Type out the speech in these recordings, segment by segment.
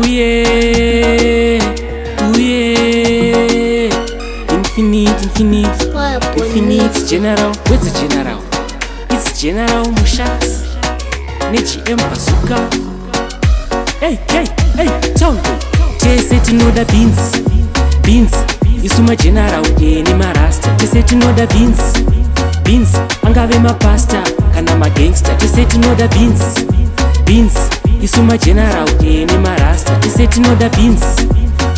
Uye, uye. Infinite, infinite, infinite general. Where's the general? It's General Mushax neGM Bazooka. Hey, hey, hey, Town. Tese tinoda beans, beans. Isu mageneral nemarasta. Tese tinoda beans, beans. Angave mapasta kana magangster. Tese tinoda beans, beans. Isu mageneral nemarasta. Tese tinoda beans,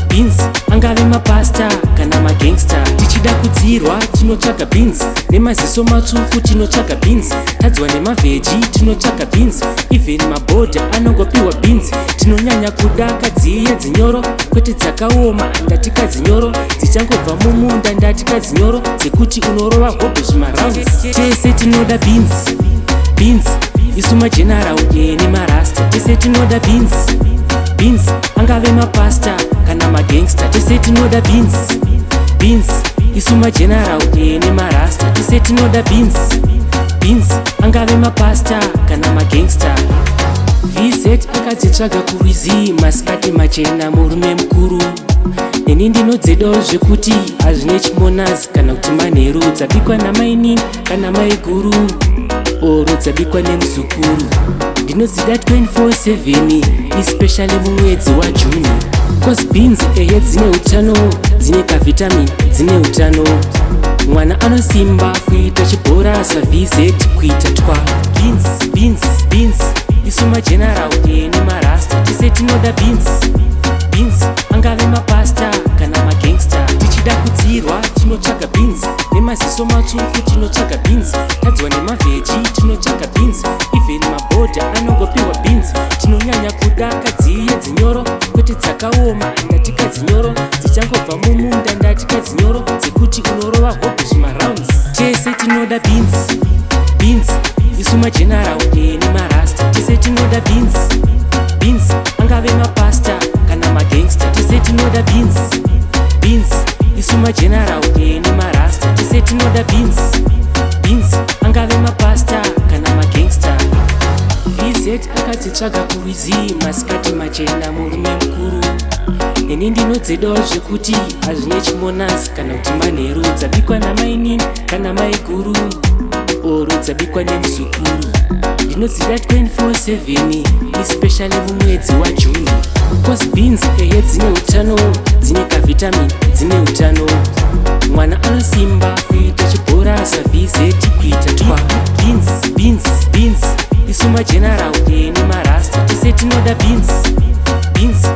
beans. Angave mapasta kana magangster. Tichida kudzirwa tinotsvaga beans, nemaziso matsvuku tinotsvaga beans, tadzwa nemaveggie tinotsvaga beans, even mabhodha anongopiwa beans. Tinonyanya kuda kadziye dzinyoro, kwete dzakaoma, ndatika dzinyoro dzichangobva mumunda, ndatika dzinyoro dzekuti unorova hobho zvimarounds. Tese tinoda beans, beans. Isu mageneral nemarasta. Tese tinoda beans, beans. Angave mapasta kana magangster. Tese tinoda beans, beans. Isu mageneral nemarasta. Tese tinoda beans, beans. Angave mapasta kana magangster. VZ akadzitsvaga kurwizi masikati machena, murume mukuru. Neni ndinodzidawo zvekuti hazvine chimonazi kana kuti manheru, dzabikwa namainini kana maiguru or dzabikwa nemuzukuru. Ndinodzida 24/7, especially mumwedzi waJune, 'cause beans ehe dzine utano, dzine kavitamin, dzine utano. Mwana anosimba kuita chibhora saVZ kuita twa. Beans, beans, beans. Isu mageneral nemarasta. Tese tinoda beans, beans. Angave mapasta kana magangster. Tichida kudzirwa tinotsvaga beans, nemaziso matsvuku tinotsvaga beans, tadzwa nemaveggie tinotsvaga beans, even mabhodha anongopiwa beans. Tinonyanya kuda kadziye dzinyoro, kwete dzakaoma, ndatika dzinyoro dzichangobva mumunda, ndatika dzinyoro dzekuti unorova hobho zvimarounds. Tese tinoda beans, beans. Isu mageneral nemarasta. Tese tinoda beans, beans. Angave mapasta kana magangster. Tese tinoda beans, beans. Isu mageneral nemarasta. Tese tinoda beans, beans. Angave mapasta kana magangster. VZ akadzitsvaga kurwizi masikati machena, murume mukuru. Neni ndinodzidawo zvekuti hazvine chimonazi kana kuti manheru, dzabikwa namainini kana maiguru or dzabikwa nemuzukuru. Ndinodzida 24/7, especially mumwedzi waJune, 'cause beans ehe dzine utano, dzine kavitamin, dzine utano. Mwana anosimba kuita chibhora saVZ kuita twa. Beans, beans, beans. Isu mageneral nemarasta. Tese tinoda beans, beans.